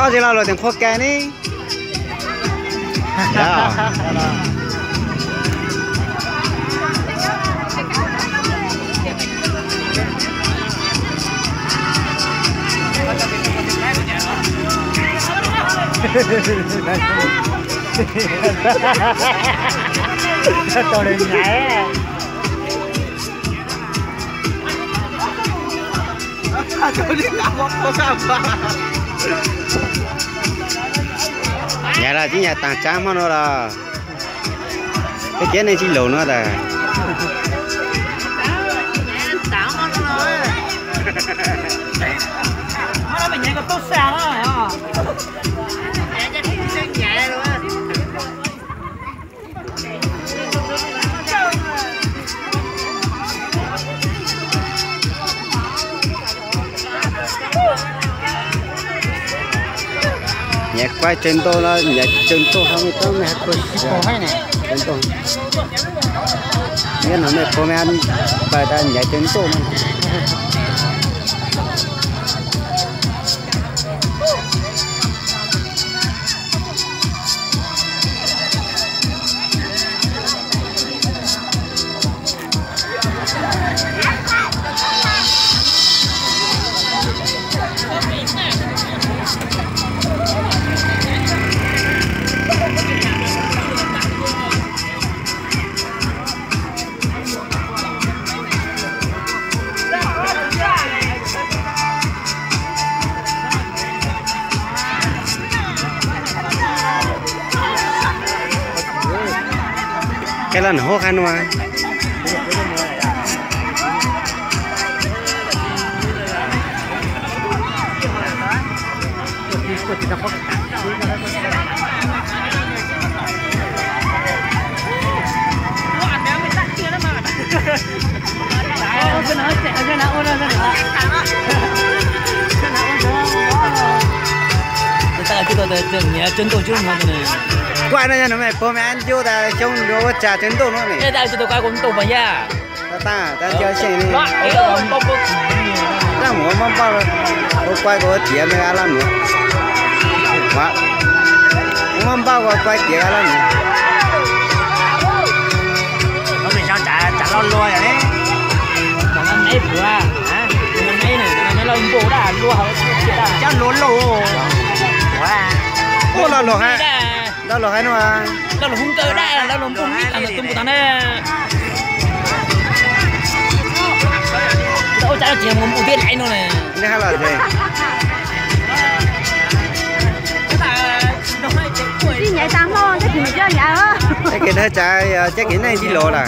Ua tsi los luag tias qhua kais ne. Nyab los tib nyab taag tsaab hmo no los, peb cov neeg tsis laus no tas. Nyav kuaib tsawg ntuj no, nyav tsawg ntuj hab mej tub mej hab kuaib tsawg ntuj. Nyob no mej puab mej pais tas nyav tsawg ntuj no. Qe los nws hub qha nua. Kuaj no yog nws mej puag mej ab ncu tas xyoo yuav ua tsag tsawg ntuj no ne. Tab mus ua maj npauj, ua kuaj kuv tiav mej ab lab nus. Ua maj npauj ua kuaj tiav ab lab nus. Ua lo lus hab, lo lus hab no. Lo lus hub nkaw daj, lo lus npug mib tas tus npug tas na. Ua cas no tsis yog mus npug thiab laiv no ne. Nej hab los tib nyaiv tas hmo, tib kev dawb tsav, tib kev neej tib lus lawm.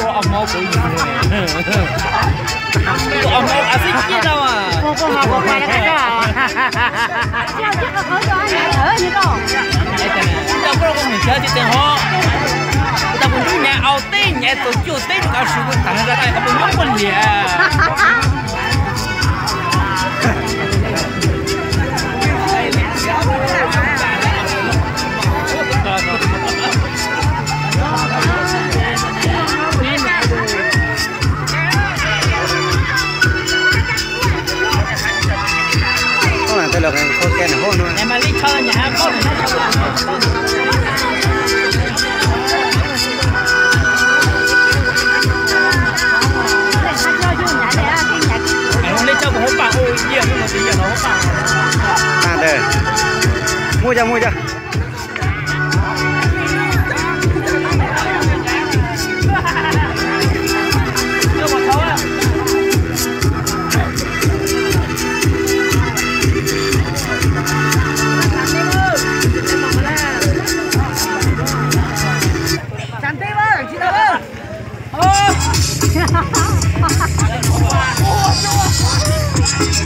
Muaj cov, muaj cov.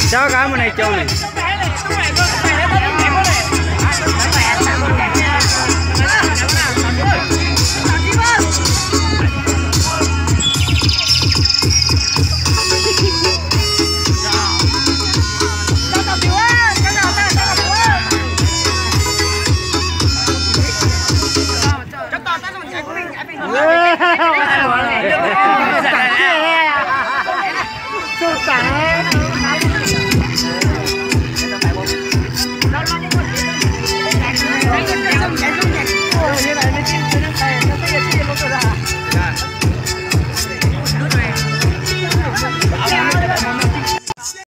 Cov kab mus ne cov ne.